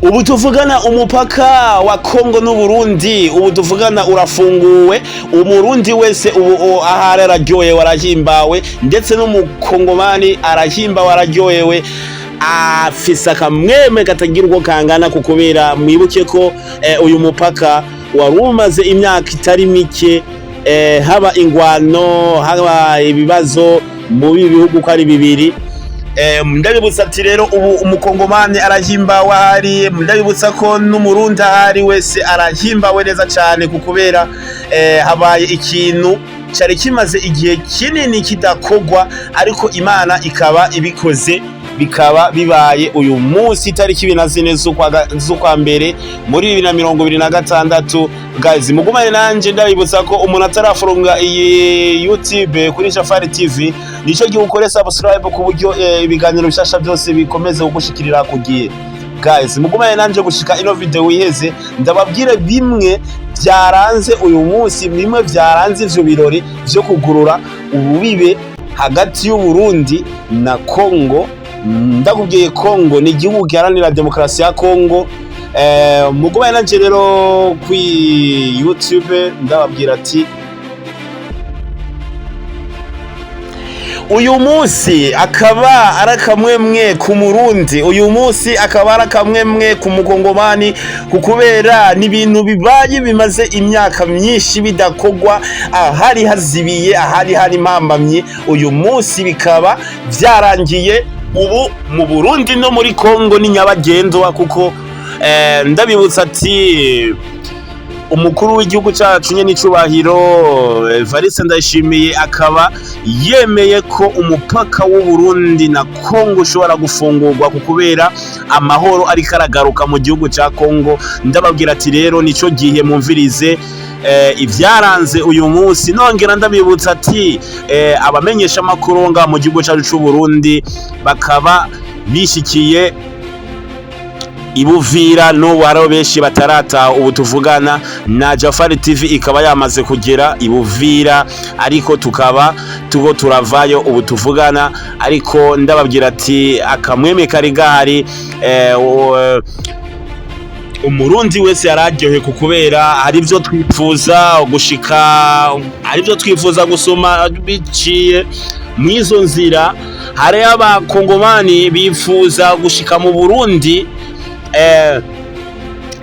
Ubu tuvugana umupaka wa Kongo n'Uburundi ubu tuvugana urafunguwe. Umurundi wese ubu ahari araryohewe, arahimbawe, ndetse n'umukongomani arahimbawe, araryohewe, afise akamwemwe katagira uko kangana, kubera mwibuke ko uyu mupaka wari umaze imyaka itari mike haba ingwano, haba ibibazo mu bihugu ko ari bibiri. Ndabibutsa ati rero ubu umukongomani arahimbawe ahari, ndabibutsa ko n'umurundi ahari wese arahimbawe neza cyane, kubera habaye ikintu cyari kimaze igihe kinini kidakogwa, ariko Imana ikaba ibikoze, bikaba bibaye uyu munsi itariki 24 z'ukwa mbere muri 2026. Guys, mugumane nanje. Ndabibutsa ko umuntu atarafunga iyi YouTube kuri Jafari TV, nico gihe ukore subscribe ku buryo ibiganiro bishasha byose bikomeze kugushikirira ku gihe. Guys, mugumane nanje gushika ino video iheze, ndababwire bimwe byaranze uyu munsi, bimwe byaranze ivyo birori vyo kugurura ububibe hagati y'Uburundi na Kongo. Ndakubwiye, Kongo ni igihugu giharanira demokarasi ya Kongo. Mugumane nanje rero kuri YouTube, ndababwira ati uyu munsi akaba ari akamwemwe ku Murundi, uyu munsi akaba ari akamwemwe ku mukongomani, kubera ni ibintu bibaye bimaze imyaka myinshi bidakogwa, ahari hazibiye, ahari hari impambamyi, uyu munsi bikaba byarangiye. Ubu mu Burundi no muri Kongo ni nyabagendwa, kuko ndabibutsa ati umukuru w'igihugu cyacu nyene icubahiro Evariste Ndayishimiye akaba yemeye ko umupaka w'u Burundi na Kongo ushobora gufungurwa, kubera amahoro ariko aragaruka mu gihugu cya Kongo. Ndababwira ati rero nico gihe mumvirize ivyaranze uyu munsi. Nongera ndabibutsa ati abamenyesha amakuru nga mu gihugu cyacu c'u Burundi bakaba bishikiye ibuvira, n'ubu hariho benshi batarataha. Ubu tuvugana na Jafari TV ikaba yamaze kugera ibuvira, ariko tukaba tugo turavayo ubu tuvugana. Ariko ndababwira ati akamweme kari gahari, umurundi wese yararyohe, kubera hari ibyo twifuza gushika, hari ibyo twifuza gusoma biciye mw'izo nzira. Hari abakongomani bifuza gushika mu Burundi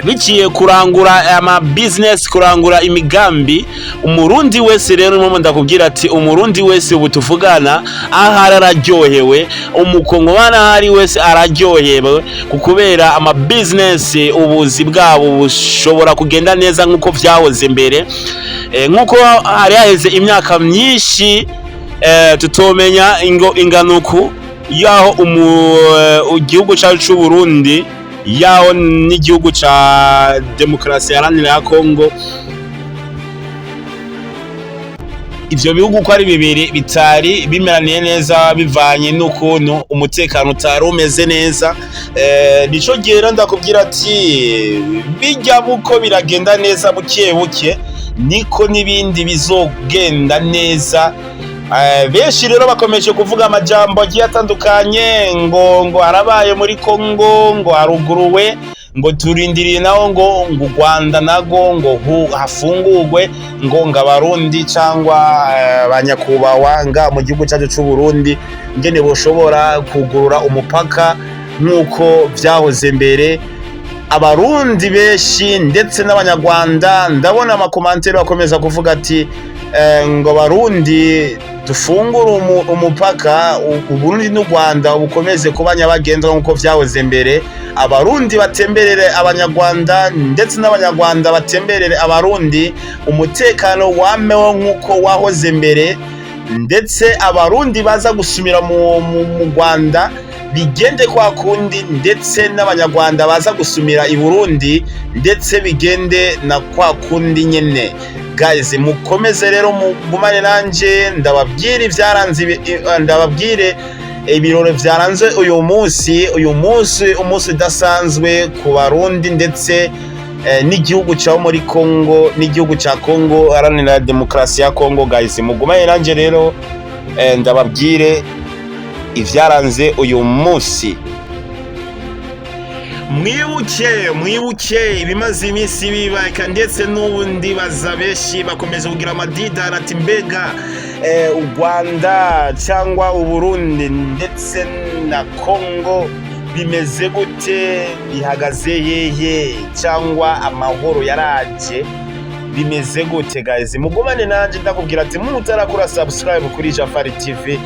biciye kurangura ama business, kurangura imigambi. Umurundi wese rero nimo ndakubwira ati umurundi wese ubu tuvugana ahari araryohewe, umukongomani ahari wese araryohewe, kubera ama business, ubuzi bwabo bushobora kugenda neza nk'uko vyahoze mbere, nk'uko hari haheze imyaka myinshi tutomenya inganuku yaho igihugu cyacu c'u Burundi yaho n'igihugu ca demokarasi iharanira ya Kongo, ivyo bihugu uko ari bibiri bitari bimeraniye neza bivanye n'ukuntu umutekano utari umeze neza. Nico gihe rero ndakubwira ati bijya buko biragenda neza buke buke, niko n'ibindi bizogenda neza. Benshi rero bakomeje kuvuga amajambo agiye atandukanye, ngo harabaye muri Kongo, ngo haruguruwe, ngo turindiriye naho ngo u Rwanda nago ngo hafungurwe, ngo abarundi cyangwa abanyakubahwa nga mu gihugu cyacu c'u Burundi ngene boshobora kugurura umupaka nk'uko vyahoze mbere. Abarundi benshi ndetse n'abanyarwanda, ndabona amakomantere bakomeza kuvuga ati ngo abarundi dufungure umupaka, Uburundi n'u Rwanda bukomeze kuba nyabagendwa nk'uko vyahoze mbere, abarundi batemberere abanyarwanda ndetse n'abanyarwanda batemberere abarundi, umutekano wameho nk'uko wahoze mbere, ndetse abarundi baza gusumira mu Rwanda bigende kwa kundi, ndetse n'abanyarwanda baza gusumira i Burundi ndetse bigende na kwa kundi nyene. Guys, mukomeze rero mugumane nanje, ndababwire ivyaranze, ndababwire ibirori vyaranze uyu munsi. Uyu munsi umunsi udasanzwe ku barundi ndetse n'igihugu cya muri Kongo n'igihugu cya Kongo haranira demokarasi ya Kongo. Guys, mugumane nanje rero, ndababwire ivyaranze uyu munsi. Mwibuke, mwibuke ibimaze iminsi biba, eka ndetse n'ubu ndibaza benshi bakomeza kugira amadidara ati mbega u Rwanda cyangwa Uburundi ndetse na Congo bimeze gute, bihagaze hehe, cyangwa amahoro yaraje, bimeze gute? Guys, mugumane nanje. Ndakubwira ati muntu utarakora subscribe kuri Jafari TV,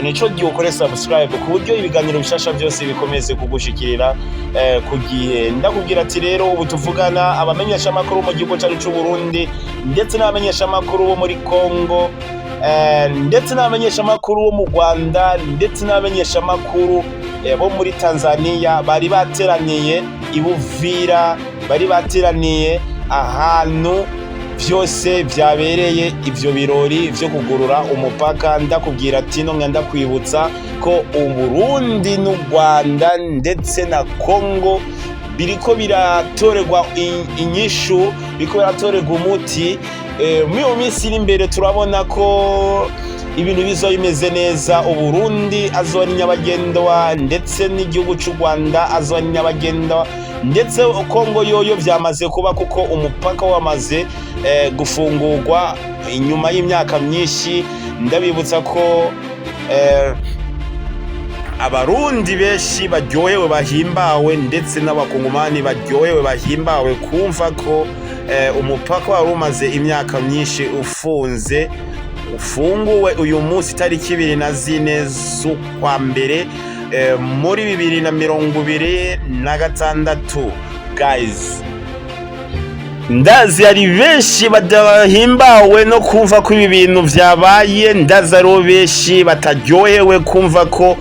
nico gihe ukore subscribe ku buryo ibiganiro bishasha byose bikomeze kugushikirira ku gihe. Ndakubwira ati rero ubu tuvugana, abamenyesha makuru mu gihugu cyacu cy'u Burundi ndetse n'abamenyesha makuru bo muri Congo, ndetse n'abamenyesha makuru bo mu Rwanda, ndetse n'abamenyesha makuru bo muri Tanzania bari bateraniye i Buvira, bari bateraniye ahantu byose byabereye ivyo birori vyo kugurura umupaka. Ndakubwira ati no ndakwibutsa ko Uburundi n'u Rwanda ndetse na Congo biriko biratorerwa inyishu, biriko biratorerwa umuti. Muri iyo minsi iri imbere turabona ko ibintu bizoba bimeze neza. Uburundi azoba ari nyabagendwa, ndetse n'igihugu cy'u Rwanda azoba ari nyabagendwa, ndetse Kongo yoyo vyamaze kuba, kuko umupaka wamaze gufungurwa inyuma y'imyaka myinshi. Ndabibutsa ko Abarundi benshi baryohewe, bahimbawe, ndetse n'Abakongomani baryohewe, bahimbawe kumva ko umupaka wari umaze imyaka myinshi ufunze ufunguwe uyu munsi tariki 24 z'ukwa mbere muri 2026. Guys, ndazi hari benshi badahimbawe no kumva ko ibi bintu vyabaye. Ndazi hariho benshi bataryohewe kumva ko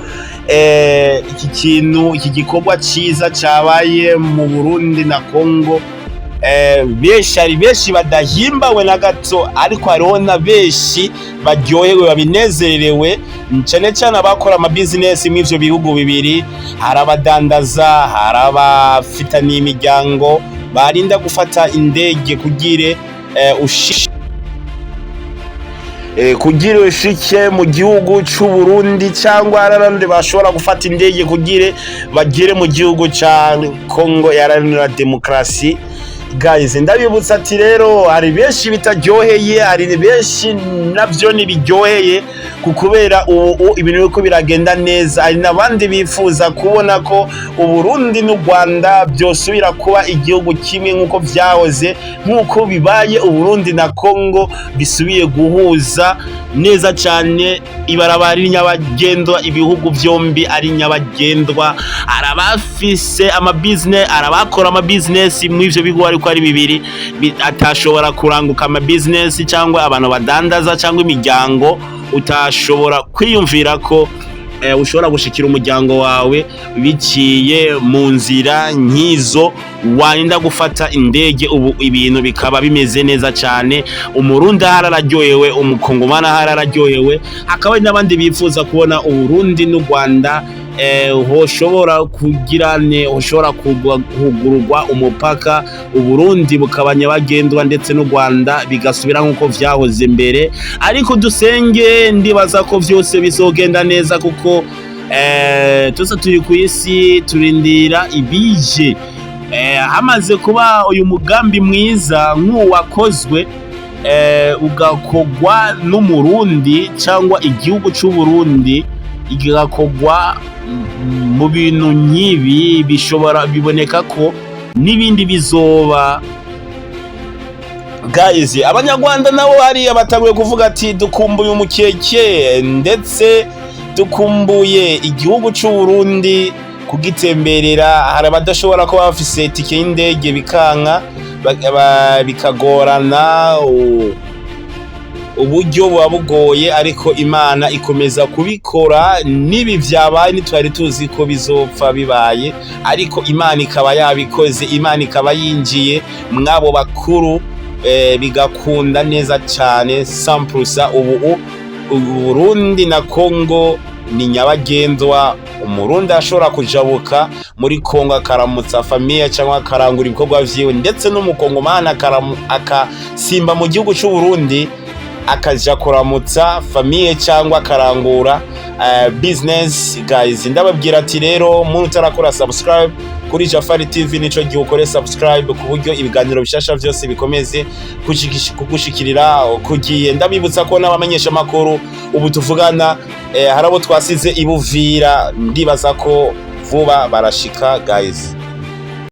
iki kintu, iki gikorwa ciza cabaye mu Burundi na Congo. Benshi, hari benshi badahimbawe na gato, ariko hariho na benshi baryohewe, babinezerewe, cane cane abakora amabizinesi mw'ivyo bihugu bibiri. Hari abadandaza, hari abafitaniye imiryango barinda gufata indege kugire kugira ushike mu gihugu c'u Burundi, cyangwa hari abandi bashobora gufata indege kugire bagere mu gihugu ca Congo Iharanira Demokarasi. Guys, ndabibutsa ati rero hari benshi bitaryoheye, hari benshi navyo ntibiryoheye, ku kubera ubu ibintu biriko biragenda neza. Hari n'abandi bifuza kubona ko Uburundi n'u Rwanda byosubira kuba igihugu kimwe nk'uko vyahoze, nk'uko bibaye Uburundi na Congo bisubiye guhuza neza cyane. Ibarabara ari nyabagendwa, ibihugu byombi ari nyabagendwa. Hari abafise amabusiness, hari abakora amabusiness muri ivyo bihugu ariko ari bibiri atashobora kuranguka amabusiness, cyangwa abantu badandaza, cyangwa imiryango utashobora kwiyumvira ko ushobora gushikira umuryango wawe biciye mu nzira nk'izo warinda gufata indege. Ubu ibintu bikaba bimeze neza cyane. Umurundi ahari araryohewe, Umukongomani ahari araryohewe, hakaba hari n'abandi bifuza kubona Uburundi n'u Rwanda hoshobora kugirane, hoshobora kugururwa umupaka, Uburundi bukaba nyabagendwa ndetse n'u Rwanda bigasubira nk'uko vyahoze mbere. Ariko dusenge, ndibaza ko vyose bizogenda neza, kuko tuza turi ku isi turindira ibije. Hamaze kuba uyu mugambi mwiza nk'uwakozwe, ugakorwa n'Umurundi cyangwa igihugu c'u Burundi, igakorwa mu bintu nk'ibi, bishobora biboneka ko n'ibindi bizoba. Guys, Abanyarwanda nabo hariya batanguye kuvuga ati dukumbuye umukeke, ndetse dukumbuye igihugu c'u Burundi kugitemberera. Hari abadashobora kuba bafise itike y'indege, bikanka, bikagorana, uburyo buba bugoye, ariko Imana ikomeza kubikora. N'ibi vyabaye ntitwari tuzi ko bizopfa bibaye, ariko Imana ikaba yabikoze, Imana ikaba yinjiye mw'abo bakuru, bigakunda neza cyane samprusa. Ubu Burundi na Congo ni nyabagendwa. Umurundi ashobora kujabuka muri Congo akaramutsa famille cyangwa akarangura ibikorwa vyiwe, ndetse n'Umukongomani akasimba mu gihugu c'u Burundi akaja kuramutsa famille cyangwa akarangura business. Guys, ndababwira ati rero muntu utarakora subscribe Kuri Jafari TV, nico gihe ukore subscribe ku buryo ibiganiro bishasha vyose bikomeze kugushikirira kugiye. Ndabibutsa ko n'abamenyesha makuru ubu tuvugana, hari abo twasize ibuvira, ndibaza ko vuba barashika, guys.